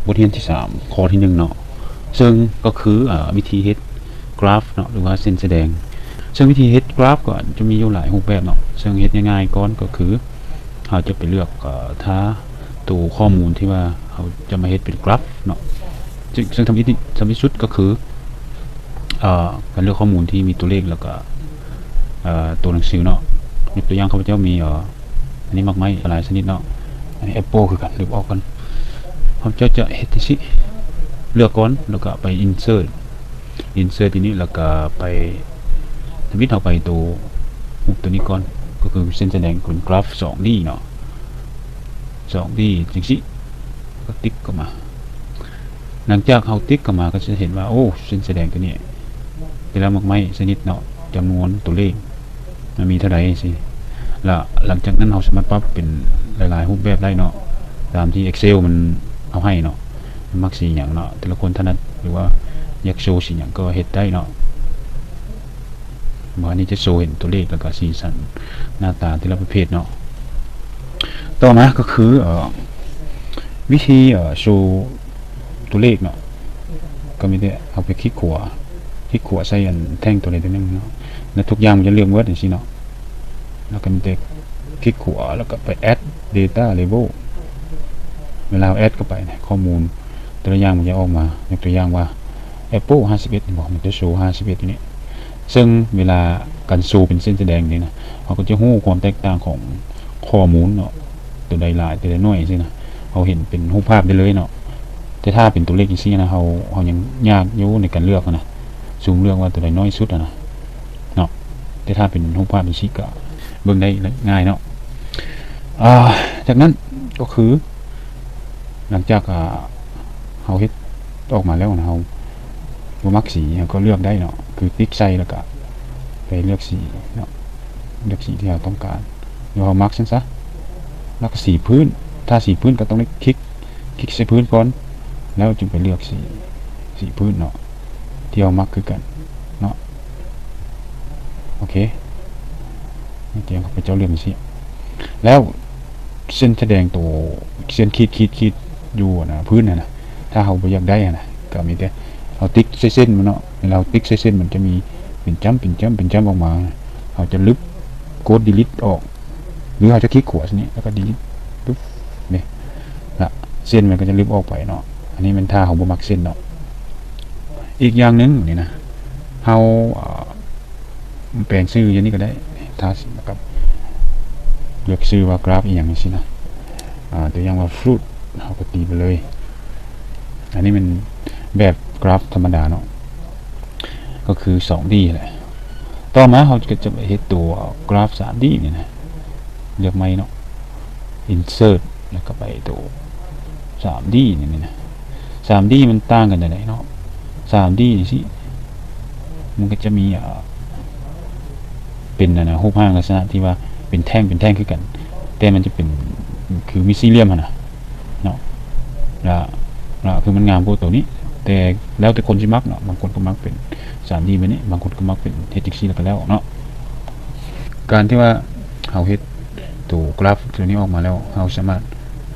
ບົດຮຽນທີສາມ ຂໍ້ທີໜຶ່ງເນາະ ເຊິ່ງກໍຄື ເອີ ວິທີເຮັດກຣາຟເນາະ ຫຼືວ່າເສັ້ນສະແດງ. ເຊິ່ງວິທີເຮັດກຣາຟກໍຈະມີຢູ່ຫຼາຍຮູບແບບເນາະ ເຊິ່ງເຮັດງ່າຍໆກ່ອນກໍຄື ເຮົາຈະໄປເລືອກ ເອີ ຖ້າໂຕຂໍ້ມູນທີ່ວ່າເຮົາຈະມາເຮັດເປັນກຣາຟເນາະ ເຊິ່ງ ເຊິ່ງທຳອິດນີ້ ທຳອິດສຸດກໍຄື ເອີ ການເລືອກຂໍ້ມູນທີ່ມີຕົວເລກ ແລ້ວກໍ ເອີ ຕົວໜັງສືເນາະ. ຍົກຕົວຢ່າງ ຂ້າພະເຈົ້າມີ ເອີ ອັນນີ້ໝາກໄມ້ຫຼາຍຊະນິດເນາະ ອັນນີ້ແອັບເປິ້ນຄືກັນ ລຶບອອກກ່ອນ. ຂ້າພະເຈົ້າຈະເຮັດຈັ່ງຊີ້ ເລືອກກ່ອນ ແລ້ວກໍໄປອິນເສີດ ອິນເສີດທີ່ນີ້ ແລ້ວກໍໄປ ທຳອິດເຮົາໄປໂຕຮູບໂຕນີ້ກ່ອນ ກໍຄືເສັ້ນສະແດງເປັນກຣາຟສອງດີເນາະ ສອງດີຈັ່ງຊີ້ ກໍຕິກເຂົ້າມາ. ຫຼັງຈາກເຮົາຕິກເຂົ້າມາ ກໍຈະເຫັນວ່າ ໂອ້ ເສັ້ນສະແດງຕົວນີ້ ແຕ່ລະໝາກໄມ້ຊະນິດເນາະ ຈຳນວນຕົວເລກ ມັນມີເທົ່າໃດຈັ່ງຊີ້ ລະຫຼັງຈາກນັ້ນເຮົາສາມາດປັບເປັນຫຼາຍໆຮູບແບບໄດ້ເນາະ ຕາມທີ່ Excel ມັນເອົາໃຫ້ເນາະ ມັກສີຫຍັງເນາະ ແຕ່ລະຄົນຖະໜັດ ຫຼືວ່າຢາກໂຊສີຫຍັງກໍເຮັດໄດ້ເນາະ. ບໍ່ ອັນນີ້ຈະໂຊເຫັນຕົວເລກ ແລ້ວກໍສີສັນໜ້າຕາແຕ່ລະປະເພດເນາະ. ຕໍ່ມາກໍຄື ເອີ ວິທີ ເອີ ໂຊຕົວເລກເນາະ ກໍມີແຕ່ເຮົາໄປຄລິກຂວາ ຄລິກຂວາໃສ່ອັນແທ່ງຕົວໃດຕົວໜຶ່ງເນາະ ແລ້ວທຸກຢ່າງມັນຈະເລືອກໝົດຈັ່ງຊີ້ເນາະ. ແລ້ວກໍມີແຕ່ຄລິກຂວາ ແລ້ວກໍໄປ Add Data Label ເວລາເຮົາ add ເຂົ້າໄປ ຂໍ້ມູນແຕ່ລະຢ່າງມັນຈະອອກມາ. ຍົກຕົວຢ່າງວ່າ Apple ຫ້າສິບເອັດ ເຫັນບໍ່ ມັນຈະໂຊຫ້າສິບເອັດຢູ່ນີ້ ເຊິ່ງເວລາການໂຊເປັນເສັ້ນສະແດງນີ້ນະ ເຮົາກໍຈະຮູ້ຄວາມແຕກຕ່າງຂອງຂໍ້ມູນເນາະ ຕົວໃດຫຼາຍ ຕົວໃດໜ້ອຍຊີ້ນະ ເຮົາເຫັນເປັນຮູບພາບໄດ້ເລີຍເນາະ. ແຕ່ຖ້າເປັນຕົວເລກຈັ່ງຊີ້ນະ ເຮົາ ເຮົາຍັງຍາກຢູ່ໃນການເລືອກນະ ຊູມເລືອກວ່າຕົວໃດໜ້ອຍສຸດຫັ້ນນະເນາະ. ແຕ່ຖ້າເປັນຮູບພາບຈັ່ງຊີ້ກໍເບິ່ງໄດ້ງ່າຍເນາະ. ອາ ຈາກນັ້ນກໍຄື ຫຼັງຈາກ ອາ ເຮົາເຮັດອອກມາແລ້ວນະ ເຮົາບໍ່ມັກສີ ເຮົາກໍເລືອກໄດ້ເນາະ ຄືຕິກໃສ່ ແລ້ວກະໄປເລືອກສີເນາະ ເລືອກສີທີ່ເຮົາຕ້ອງການ ຫຼືເຮົາມັກຊັ້ນຊະ. ແລ້ວກະສີພື້ນ ຖ້າສີພື້ນກໍຕ້ອງໄດ້ຄລິກ ຄລິກໃສ່ພື້ນກ່ອນ ແລ້ວຈຶ່ງໄປເລືອກສີ ສີພື້ນເນາະ ທີ່ເຮົາມັກຄືກັນເນາະ. ໂອເຄ ນີ້ແຈ້ງເຂົາເຈົ້າເລື່ອງຊີ້ ແລ້ວເສັ້ນສະແດງໂຕ ເສັ້ນຂີດໆໆຢູ່ຫັ້ນນະ ພື້ນຫັ້ນນະ ຖ້າເຮົາບໍ່ຢາກໄດ້ຫັ້ນນະ ກໍມີແຕ່ເຮົາຕິກໃສ່ເສັ້ນມັນເນາະ ເວລາເຮົາຕິກໃສ່ເສັ້ນມັນຈະມີເປັນຈ້ຳ ເປັນຈ້ຳ ເປັນຈ້ຳອອກມາ ເຮົາຈະລຶບ ກົດ delete ອອກ ຫຼືເຮົາຈະຄລິກຂວາຊະນີ້ ແລ້ວກໍ delete ປຶບ ນີ້ ລະເສັ້ນມັນກໍຈະລຶບອອກໄປເນາະ. ອັນນີ້ແມ່ນຖ້າເຮົາບໍ່ມັກເສັ້ນເນາະ. ອີກຢ່າງໜຶ່ງນີ້ນະ ເຮົາ ເອີ ແປງຊື່ຢູ່ນີ້ກໍໄດ້ ຖ້າ ແລ້ວກໍເລືອກຊື່ວ່າກຣາຟອີ່ຫຍັງຈັ່ງຊີ້ນະ ອາ ຕົວຢ່າງວ່າ fruit ເຮົາກໍຕີໄປເລີຍ. ອັນນີ້ແມ່ນແບບກຣາຟທຳມະດາເນາະ ກໍຄືສອງດີແຫຼະ. ຕໍ່ມາເຮົາກໍຈະໄປເຮັດຕົວກຣາຟສາມດີນີ້ນະ ເລືອກໃໝ່ເນາະ insert ແລ້ວກໍໄປຕົວສາມດີນີ້ນະ. ສາມດີມັນຕ່າງກັນຈັ່ງໃດເນາະ? ສາມດີຈັ່ງຊີ້ ມັນກໍຈະມີ ເອີ ເປັນ ອັນນະ ຮູບຮ່າງລັກສະນະທີ່ວ່າເປັນແທ່ງ ເປັນແທ່ງຄືກັນ ແຕ່ມັນຈະເປັນ ຄືມີສີ່ຫຼ່ຽມຫັ້ນນະ ເນາະ ລະ ລະຄືມັນງາມກວ່າໂຕນີ້ ແຕ່ແລ້ວແຕ່ຄົນຊິມັກເນາະ ບາງຄົນກໍມັກເປັນສາມດີແບບນີ້ ບາງຄົນກໍມັກເປັນເຮັດຈັ່ງຊີ້ແລ້ວກໍແລ້ວເນາະ. ການທີ່ວ່າເຮົາເຮັດໂຕກຣາຟໂຕນີ້ອອກມາແລ້ວ ເຮົາສາມາດ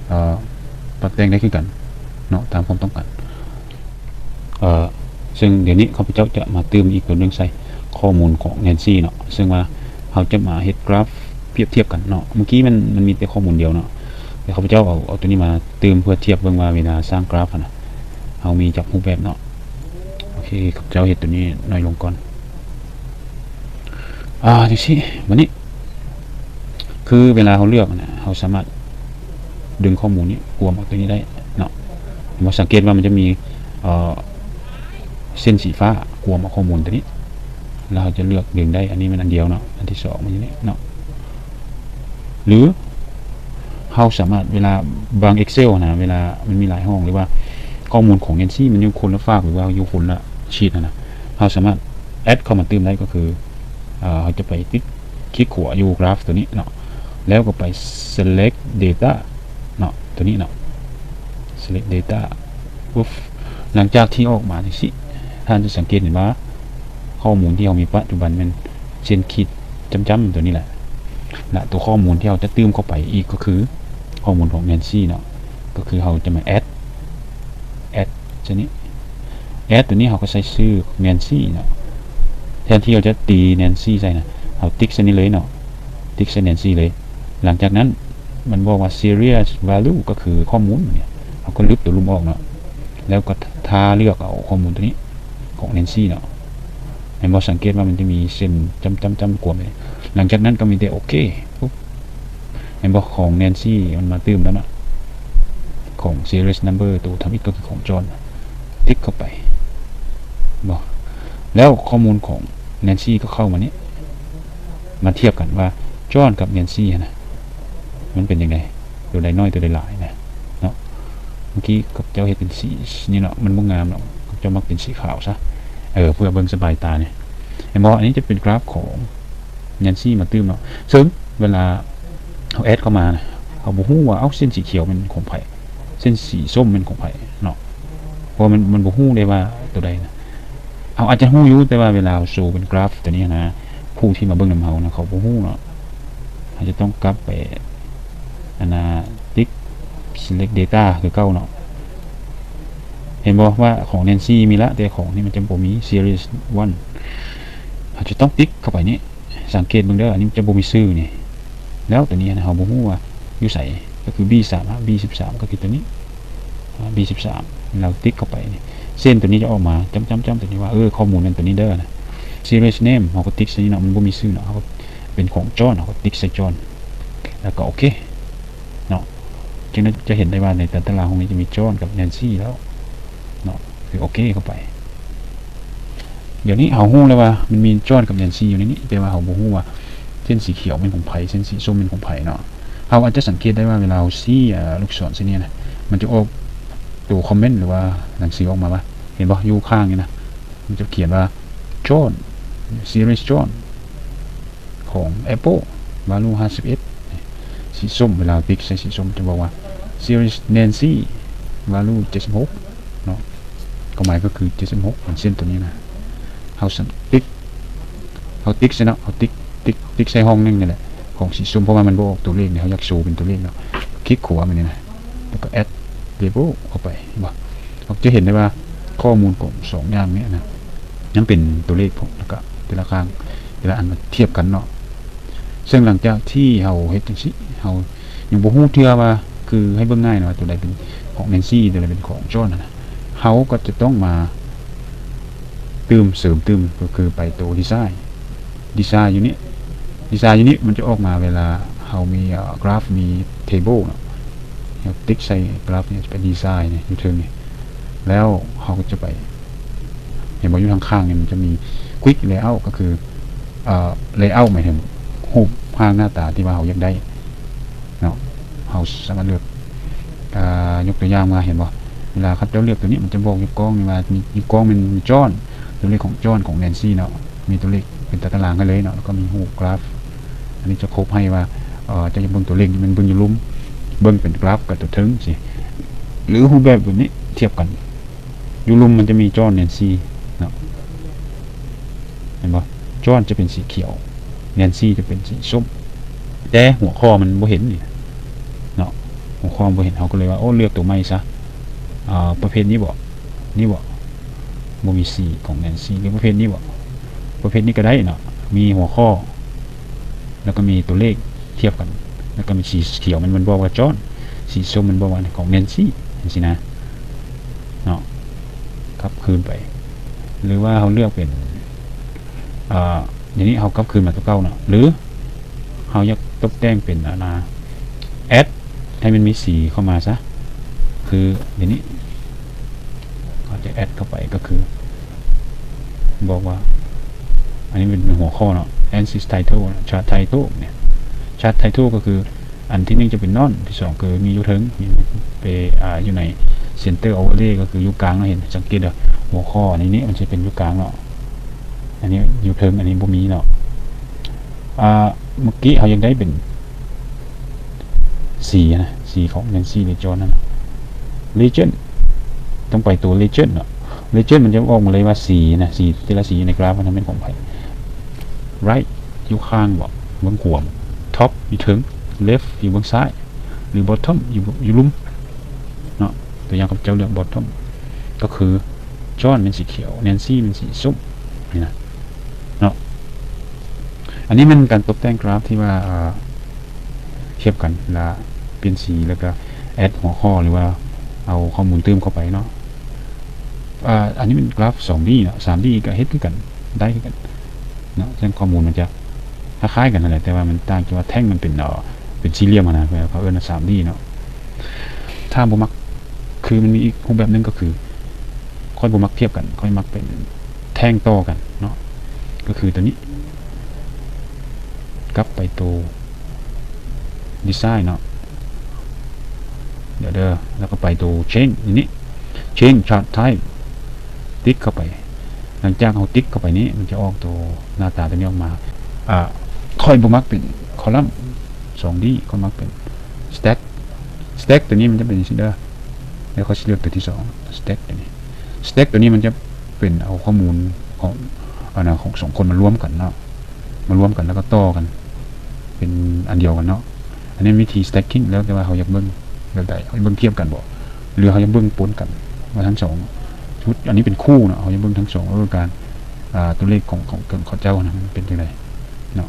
ເອີ ປັບແຕ່ງໄດ້ຄືກັນເນາະ ຕາມຄວາມຕ້ອງການ. ເອີ ເຊິ່ງດຽວນີ້ຂ້າພະເຈົ້າຈະມາຕື່ມອີກໂຕໜຶ່ງໃສ່ຂໍ້ມູນຂອງແນນຊີເນາະ ເຊິ່ງວ່າເຮົາຈະມາເຮັດກຣາຟປຽບທຽບກັນເນາະ. ເມື່ອກີ້ມັນ ມັນມີແຕ່ຂໍ້ມູນດຽວເນາະ ແຕ່ຂ້າພະເຈົ້າເອົາ ເອົາໂຕນີ້ມາຕື່ມເພື່ອທຽບເບິ່ງວ່າເວລາສ້າງກຣາຟຫັ້ນນະ ເຮົາມີຈັກຮູບແບບເນາະ. ໂອເຄ ຂ້າພະເຈົ້າເຮັດໂຕນີ້ໜ້ອຍລົງກ່ອນ. ອາ ຈັ່ງຊີ້ ບາດນີ້ ຄືເວລາເຮົາເລືອກນະ ເຮົາສາມາດດຶງຂໍ້ມູນນີ້ກວມອອກຕົວນີ້ໄດ້ເນາະ. ເຫັນບໍ່? ສັງເກດວ່າມັນຈະມີ ເອີ ເສັ້ນສີຟ້າກວມເອົາຂໍ້ມູນຕົວນີ້ ແລ້ວເຮົາຈະເລືອກດຶງໄດ້. ອັນນີ້ແມ່ນອັນດຽວເນາະ ອັນທີສອງມັນຢູ່ນີ້ເນາະ. ຫຼືເຮົາສາມາດ ເວລາບາງ Excel ນະ ເວລາມັນມີຫຼາຍຫ້ອງ ຫຼືວ່າຂໍ້ມູນຂອງແນນຊີມັນຢູ່ຄົນລະຟາກ ຫຼືວ່າຢູ່ຄົນລະຊີດຫັ້ນນະ ເຮົາສາມາດ add ເຂົ້າມາຕື່ມໄດ້ ກໍຄື ເອີ ເຮົາຈະໄປຕິດ ຄລິກຂວາຢູ່ກຣາຟຕົວນີ້ເນາະ ແລ້ວກໍໄປ select data ເນາະ ຕົວນີ້ເນາະ select data ປຸບ ຫຼັງຈາກທີ່ອອກມາຈັ່ງຊີ້ ທ່ານຈະສັງເກດເຫັນວ່າ ຂໍ້ມູນທີ່ເຮົາມີປັດຈຸບັນແມ່ນເສັ້ນຂີດຈ້ຳໆຕົວນີ້ແຫຼະ ແລະ ຕົວຂໍ້ມູນທີ່ເຮົາຈະຕື່ມເຂົ້າໄປອີກກໍຄື ຂໍ້ມູນຂອງແນນຊີເນາະ ກໍຄືເຮົາຈະມາ add ໃສ່ນີ້ add ຕົວນີ້ເຮົາກໍໃສ່ຊື່ Nancy ເນາະ ແທນທີ່ເຮົາຈະຕີ Nancy ໃສ່ນະ ເຮົາຕິກໃສ່ນີ້ເລີຍເນາະ ຕິກໃສ່ Nancy ເລີຍ. ຫຼັງຈາກນັ້ນມັນບອກວ່າ serial value ກໍຄືຂໍ້ມູນນີ້ ເຮົາກໍລຶບຕົວລຸ່ມອອກເນາະ ແລ້ວກໍທາເລືອກເອົາຂໍ້ມູນຕົວນີ້ຂອງ Nancy ເນາະ. ເຫັນບໍ່? ສັງເກດວ່າມັນຈະມີເສັ້ນຈ້ຳໆໆກວມ. ຫຼັງຈາກນັ້ນກໍມີແຕ່ໂອເຄປຸບ. ເຫັນບໍ່? ຂອງ Nancy ມັນມາຕື່ມແລ້ວເນາະ ຂອງ serial number ໂຕທຳອິດກໍຄືຂອງ John ຕິກເຂົ້າໄປ ເຫັນບໍ່? ແລ້ວຂໍ້ມູນຂອງ Nancy ກໍເຂົ້າມານີ້ ມາທຽບກັນວ່າ John ກັບ Nancy ຫັ້ນນະ ມັນເປັນຈັ່ງໃດ? ຕົວໃດນ້ອຍ ຕົວໃດຫຼາຍນະ ເນາະ. ເມື່ອກີ້ຂ້າພະເຈົ້າເຮັດເປັນສີນີ້ເນາະ ມັນບໍ່ງາມເນາະ ຂ້າພະເຈົ້າມັກເປັນສີຂາວຊະ ເອີ ເພື່ອເບິ່ງສະບາຍຕານີ້. ເຫັນບໍ່? ອັນນີ້ຈະເປັນກຣາຟຂອງ Nancy ມາຕື່ມເນາະ ເຊິ່ງເວລາເຮົາ add ເຂົ້າມານະ ເຮົາບໍ່ຮູ້ວ່າ ເອົ້າ ເສັ້ນສີຂຽວແມ່ນຂອງໃຜ ເສັ້ນສີສົ້ມແມ່ນຂອງໃຜເນາະ ເພາະວ່າມັນ ມັນບໍ່ຮູ້ເດ້ວ່າຕົວໃດນະ. ເຮົາອາດຈະຮູ້ຢູ່ ແຕ່ວ່າເວລາເຮົາໂຊເປັນກຣາຟຕົວນີ້ນະ ຜູ້ທີ່ມາເບິ່ງນຳເຮົານະ ເຂົາບໍ່ຮູ້ເນາະ. ເຮົາຈະຕ້ອງກັບໄປ ອັນນະ ຕິກ select data ຄືເກົ່າເນາະ. ເຫັນບໍ່ວ່າຂອງ Nancy ມີລະ ແຕ່ຂອງນີ້ມັນຈະບໍ່ມີ serial one. ເຮົາຈະຕ້ອງຕິກເຂົ້າໄປນີ້ ສັງເກດເບິ່ງເດີ ອັນນີ້ມັນຈະບໍ່ມີຊື່ນີ້ ແລ້ວຕົວນີ້ນະ ເຮົາບໍ່ຮູ້ວ່າຢູ່ໃສ ກໍຄື B ສາມ B ສິບສາມ ກໍຄືຕົວນີ້ B ສິບສາມ ແລ້ວຕິກເຂົ້າໄປນີ້ ເສັ້ນຕົວນີ້ຈະອອກມາຈ້ຳໆໆ ຕົວນີ້ວ່າ ເອີ ຂໍ້ມູນແມ່ນຕົວນີ້ເດີນະ. serial name ເຮົາກໍຕິກໃສ່ນີ້ເນາະ ມັນບໍ່ມີຊື່ເນາະ ເຮົາກໍເປັນຂອງ John ເຮົາກໍຕິກໃສ່ John ແລ້ວກໍໂອເຄເນາະ. ຈຶ່ງຈະເຫັນໄດ້ວ່າໃນຕາຕະລາງຫ້ອງນີ້ຈະມີ John ກັບ Nancy ແລ້ວເນາະ ຄືໂອເຄເຂົ້າໄປ. ດຽວນີ້ເຮົາຮູ້ແລ້ວວ່າມັນມີ John ກັບ Nancy ຢູ່ໃນນີ້ ແຕ່ວ່າເຮົາບໍ່ຮູ້ວ່າເສັ້ນສີຂຽວແມ່ນຂອງໃຜ ເສັ້ນສີສົ້ມແມ່ນຂອງໃຜເນາະ. ເຮົາອາດຈະສັງເກດໄດ້ວ່າເວລາເຮົາຊີ້ ເອີ ລູກສອນໃສ່ນີ້ນະ ມັນຈະອອກໂຕຄອມເມັນ ຫຼືວ່າໜັງສືອອກມາວ່າ ເຫັນບໍ່? ຢູ່ຂ້າງນີ້ນະ ມັນຈະຂຽນວ່າ John serial John ຂອງ Apple value ຫ້າສິບເອັດ ສີສົ້ມ ເວລາເຮົາຕິກໃສ່ສີສົ້ມຈະບອກວ່າ serial Nancy value ເຈັດສິບຫົກເນາະ ຄວາມໝາຍກໍຄືເຈັດສິບຫົກ ເປັນເສັ້ນຕົວນີ້ນະ. ເຮົາສັງ ຕິກ ເຮົາຕິກໃສ່ເນາະ ເຮົາຕິກ ຕິກ ຕິກໃສ່ຫ້ອງໜຶ່ງນີ້ແຫຼະຂອງສີສົ້ມ ເພາະວ່າມັນບໍ່ອອກຕົວເລກນີ້ ເຮົາຢາກໂຊເປັນຕົວເລກເນາະ. ຄລິກຂວາມານີ້ນະ ແລ້ວກໍ add label ເຂົ້າໄປ ເຫັນບໍ່? ເຮົາຈະເຫັນໄດ້ວ່າຂໍ້ມູນຂອງສອງຢ່າງນີ້ນະ ຍັງເປັນຕົວເລກພ້ອມ ແລ້ວກໍແຕ່ລະຂ້າງ ແຕ່ລະອັນມາທຽບກັນເນາະ. ເຊິ່ງຫຼັງຈາກທີ່ເຮົາເຮັດຈັ່ງຊີ້ ເຮົາຍັງບໍ່ຮູ້ເທື່ອວ່າ ຄືໃຫ້ເບິ່ງງ່າຍນະວ່າຕົວໃດເປັນຂອງ Nancy ຕົວໃດເປັນຂອງ John ຫັ້ນນະ ເຮົາກໍຈະຕ້ອງມາຕື່ມ ເສີມຕື່ມ ກໍຄືໄປໂຕ design design ຢູ່ນີ້ design ຢູ່ນີ້ ມັນຈະອອກມາເວລາເຮົາມີ ເອີ graph ມີ table ເນາະ. ເຮົາຕິກໃສ່ graph ນີ້ ຈະເປັນ design ນີ້ ຢູ່ເທິງນີ້ ແລ້ວເຮົາກໍຈະໄປ ເຫັນບໍ່? ຢູ່ທາງຂ້າງນີ້ມັນຈະມີ quick layout ກໍຄື ເອີ layout ໝາຍເຖິງຮູບຮ່າງໜ້າຕາທີ່ວ່າເຮົາຢາກໄດ້ເນາະ. ເຮົາສາມາດເລືອກ ເອີ ຍົກຕົວຢ່າງມາ ເຫັນບໍ່? ເວລາເຂົາເຈົ້າເລືອກຕົວນີ້ ມັນຈະບອກຢູ່ກ້ອງນີ້ວ່າ ມີ ຢູ່ກ້ອງແມ່ນມີ John ຕົວເລກຂອງ John ຂອງ Nancy ເນາະ ມີຕົວເລກເປັນຕາຕະລາງໃຫ້ເລີຍເນາະ ແລ້ວກໍມີຮູບ graph. ອັນນີ້ຈະຄົບໃຫ້ວ່າ ເອີ ເຈົ້າຢາກເບິ່ງຕົວເລກ ມັນເບິ່ງຢູ່ລຸ່ມ ເບິ່ງເປັນ graph ກັບຕົວເທິງຊີ້ ຫຼືຮູບແບບແບບນີ້ທຽບກັນ ຢູ່ລຸ່ມມັນຈະມີ John Nancy ເນາະ ເຫັນບໍ່? John ຈະເປັນສີຂຽວ Nancy ຈະເປັນສີສົ້ມ ແຕ່ຫົວຂໍ້ມັນບໍ່ເຫັນນີ້ເນາະ ຫົວຂໍ້ມັນບໍ່ເຫັນ ເຮົາກໍເລີຍວ່າ ໂອ້ ເລືອກຕົວໃໝ່ຊະ ເອີ ປະເພດນີ້ບໍ? ນີ້ບໍ? ບໍ່ມີສີຂອງ Nancy ຫຼືປະເພດນີ້ບໍ? ປະເພດນີ້ກໍໄດ້ເນາະ ມີຫົວຂໍ້ ແລ້ວກໍມີຕົວເລກທຽບກັນ ແລ້ວກໍມີສີຂຽວ ມັນ ມັນບອກວ່າ John ສີສົ້ມ ມັນບອກວ່າຂອງ Nancy ຈັ່ງຊີ້ນະເນາະ. ກັບຄືນໄປ ຫຼືວ່າເຮົາເລືອກເປັນ ອາ ດຽວນີ້ເຮົາກັບຄືນມາຕົວເກົ່າເນາະ ຫຼືເຮົາຢາກຕົບແຕ່ງເປັນ ອາ add ໃຫ້ມັນມີສີເຂົ້າມາຊະ ຄືດຽວນີ້ເຮົາຈະ add ເຂົ້າໄປ ກໍຄື ບອກວ່າ ອັນນີ້ເປັນຫົວຂໍ້ເນາະ axis title chart title ເນຍ chart title ກໍຄື ອັນທີໜຶ່ງຈະເປັນ none ທີສອງຄືມີຢູ່ເທິງ ມີໄປ ອາ ຢູ່ໃນ center overlay ກໍຄືຢູ່ກາງເນາະ. ເຫັນ ສັງເກດເດີ ຫົວຂໍ້ອັນນີ້ນີ້ມັນຈະເປັນຢູ່ກາງເນາະ ອັນນີ້ຢູ່ເທິງ ອັນນີ້ບໍ່ມີເນາະ. ອາ ເມື່ອກີ້ເຮົາຢາກໄດ້ເປັນ ສີນະ ສີຂອງ Nancy ຫຼື John ນັ້ນ Legend ຕ້ອງໄປຕົວ Legend ເນາະ Legend ມັນຈະອອກມາເລີຍວ່າສີນະ ສີແຕ່ລະສີຢູ່ໃນກຣາຟມັນແມ່ນຂອງໃຜ Right ຢູ່ຂ້າງບໍ ເບື້ອງຂວາ Top ຢູ່ເທິງ Left ຢູ່ເບື້ອງຊ້າຍ ຫຼື Bottom ຢູ່ ຢູ່ລຸ່ມເນາະ. ຕົວຢ່າງ ຂ້າພະເຈົ້າເລືອກ Bottom ກ ກໍຄືຈອນແມ່ນສີຂຽວ ແນນຊີແມ່ນສີສົ້ມ ນີ້ນະເນາະ. ອັນນີ້ແມ່ນການຕົບແຕ່ງກຣາຟທີ່ວ່າ ເອີ ທຽບກັນ ລະປ່ຽນສີ ລະກະແອັດຫົວຂໍ້ ຫຼືວ່າເອົາຂໍ້ມູນຕື່ມເຂົ້າໄປເນາະ. ອາ ອັນນີ້ແມ່ນກຣາຟສອງດີເນາະ ສາມດີກະເຮັດຄືກັນ ໄດ້ຄືກັນເນາະ. ເຊິ່ງຂໍ້ມູນມັນຈະຄ້າຍໆກັນຫັ້ນແຫຼະ ແຕ່ວ່າມັນຕ່າງທີ່ວ່າແທ່ງມັນເປັນ ເອີ ເປັນສີ່ຫຼ່ຽມຫັ້ນນະ ເຂົາເອີ້ນວ່າສາມດີເນາະ. ຖ້າບໍ່ມັກ ຄືມັນມີອີກຮູບແບບໜຶ່ງກໍຄື ຂ້ອຍບໍ່ມັກທຽບກັນ ຂ້ອຍມັກເປັນແທ່ງຕໍ່ກັນເນາະ ກໍຄືໂຕນີ້ ກັບໄປໂຕດີໄຊເນາະ ດຽວເດີ ແລ້ວກໍໄປໂຕເຊນນີ້ ເຊນຊາດໄທ ຕິກເຂົ້າໄປ. ຫຼັງຈາກເຮົາຕິກເຂົ້າໄປນີ້ ມັນຈະອອກໂຕໜ້າຕາໂຕນີ້ອອກມາ. ອາ ຂ້ອຍບໍ່ມັກເປັນຄໍລັມສອງດີ ຂ້ອຍມັກເປັນສະແຕັກ ສະແຕັກໂຕນີ້ມັນຈະເປັນຈັ່ງຊີ້ເດີ ແລ້ວຂ້ອຍຊິເລືອກໂຕທີສອງ ສະແຕັກໂຕນີ້ ສະແຕັກໂຕນີ້ມັນຈະເປັນເອົາຂໍ້ມູນຂອງ ອັນນະ ຂອງສອງຄົນມາລວມກັນເນາະ ມາລວມກັນແລ້ວກໍຕໍ່ກັນເປັນອັນດຽວກັນເນາະ. ອັນນີ້ວິທີສະແຕັກກິ້ງ ແລ້ວແຕ່ວ່າເຮົາຢາກເບິ່ງແບບໃດ ເຮົາຢາກເບິ່ງທຽບກັນບໍ່ ຫຼືເຮົາຢາກເບິ່ງປົນກັນວ່າທັງສອງຊຸດ ອັນນີ້ເປັນຄູ່ເນາະ ເຮົາຢາກເບິ່ງທັງສອງ ເອີ ການ ອາ ຕົວເລກຂອງ ຂອງ ຂອງເຂົາເຈົ້ານະ ມັນເປັນຈັ່ງໃດເນາະ.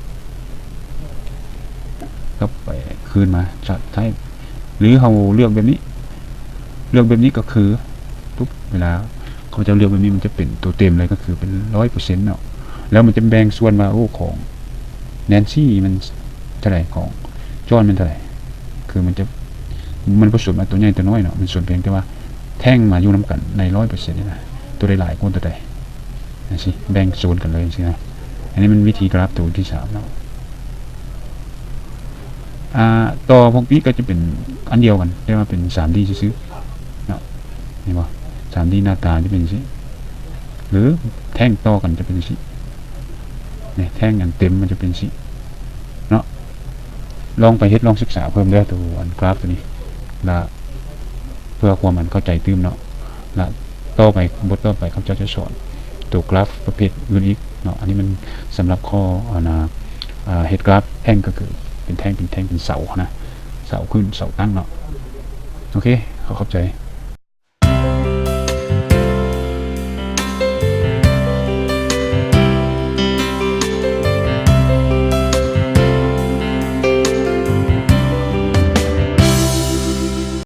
ກັບໄປຄືນມາຊາດໄທ ຫຼືເຮົາເລືອກແບບນີ້ ເລືອກແບບນີ້ກໍຄື ປຸບ ເວລາເຂົາເຈົ້າເລືອກແບບນີ້ ມັນຈະເປັນໂຕເຕັມເລີຍ ກໍຄືເປັນຮ້ອຍເປີເຊັນເນາະ. ແລ້ວມັນຈະແບ່ງສ່ວນວ່າ ໂອ້ ຂອງແນນຊີມັນເທົ່າໃດ ຂອງຈອນມັນເທົ່າໃດ ຄືມັນຈະ ມັນບໍ່ສົນວ່າໂຕໃຫຍ່ໂຕນ້ອຍເນາະ ມັນສົນພຽງແຕ່ວ່າແທ່ງມາຢູ່ນຳກັນໃນຮ້ອຍເປີເຊັນນີ້ນະ ໂຕໃດຫຼາຍກວ່າໂຕໃດ ຈັ່ງຊີ້ ແບ່ງໂຊນກັນເລີຍຈັ່ງຊີ້ນະ. ອັນນີ້ມັນວິທີກຣາຟໂຕທີສາມເນາະ. ອາ ຕໍ່ພວກນີ້ກໍຈະເປັນອັນດຽວກັນ ແຕ່ວ່າເປັນສາມດີຊື່ໆເນາະ ເຫັນບໍ່ ສາມດີໜ້າຕາຈະເປັນຈັ່ງຊີ້ ຫຼືແທ່ງຕໍ່ກັນຈະເປັນຈັ່ງຊີ້ ນີ້ແທ່ງອັນເຕັມມັນຈະເປັນຈັ່ງຊີ້ເນາະ. ລອງໄປເຮັດ ລອງສຶກສາເພີ່ມເດີ ໂຕອັນກຣາຟໂຕນີ້ ລະເພື່ອຄວາມອັນເຂົ້າໃຈຕື່ມເນາະ. ລະຕໍ່ໄປ ບົດຕໍ່ໄປເຂົາເຈົ້າຈະສອນໂຕກຣາຟປະເພດອື່ນອີກເນາະ. ອັນນີ້ມັນສຳລັບຂໍ້ ອັນນະ ອາ ເຮັດກຣາຟແທ່ງ ກໍຄືເປັນແທ່ງ ເປັນແທ່ງ ເປັນເສົານະ ເສົາຂຶ້ນ ເສົາຕັ້ງເນາະ. ໂອເຄ ຂໍຂອບໃຈ.